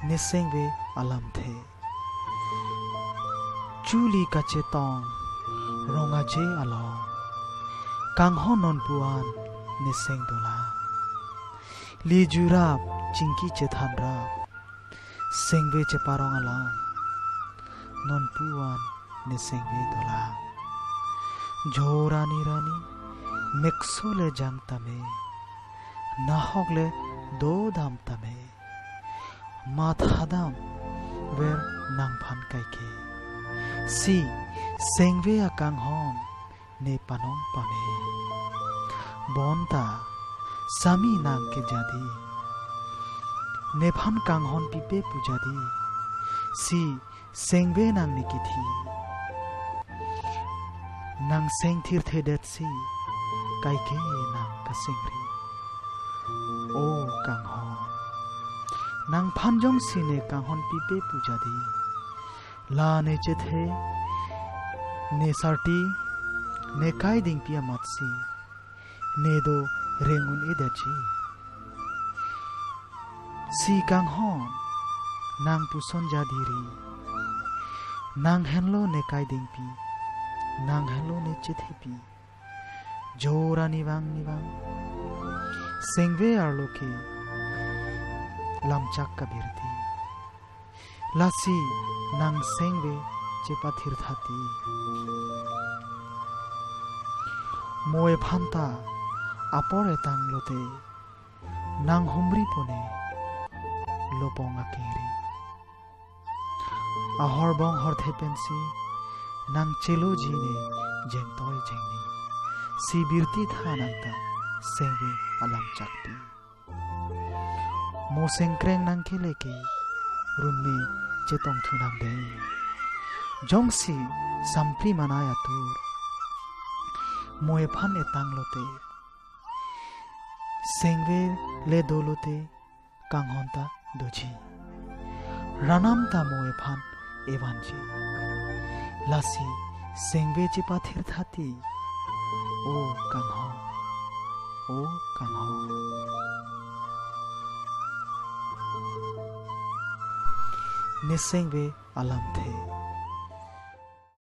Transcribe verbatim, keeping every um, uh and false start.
Nesengve alamthe. Chuli kachetong rong aje along, kanghon nonpu an neseng dolang. Li jurap chingki chethanrap, sengve cheparong alam, nonpu an nesengve dolang. Jo rani rani, mekso le jang tame, nahok le dodam tame, mathadam ver nangphan kaike. Si, sengve akanghon ne panong pame. Bonta, sami nang kejadi, nephan kanghon pipe pu jadi. Si, sengve nang ne kithi, nang seng thirthedet si, kaike nang kasengri. O kanghon, nangphan jongsi ne kanghon pipe pu jadi, la ne chethe, ne sarti, ne kai dingpi amatsi, ne do reng un-edetji. Si kanghon, nang puson jadiri, nang henlo ne kai dingpi, nang henlo ne chethepi. Jo rani vang ni vang, sengve arlo ke lamchak kabirti. Lasi nang sengve chepathirthati. Mo ephanta apor etang lote, nang humri pone lopong akeri. Ahorbong horthe pensi nang cheloji ne jengtoi jengni. Si birti tha nang ta sengve alamchakpi. Mo sengkreng nang kele ke runme chetongthu nang dei. Jongsi sampri manai atur, mo ephan etang lote, sengve le do lote, kanghon ta doji. Ranam ta mo ephan evanji. Lasi sengve chepathirthati. O kanghon, o kanghon. Nesengve alamthe.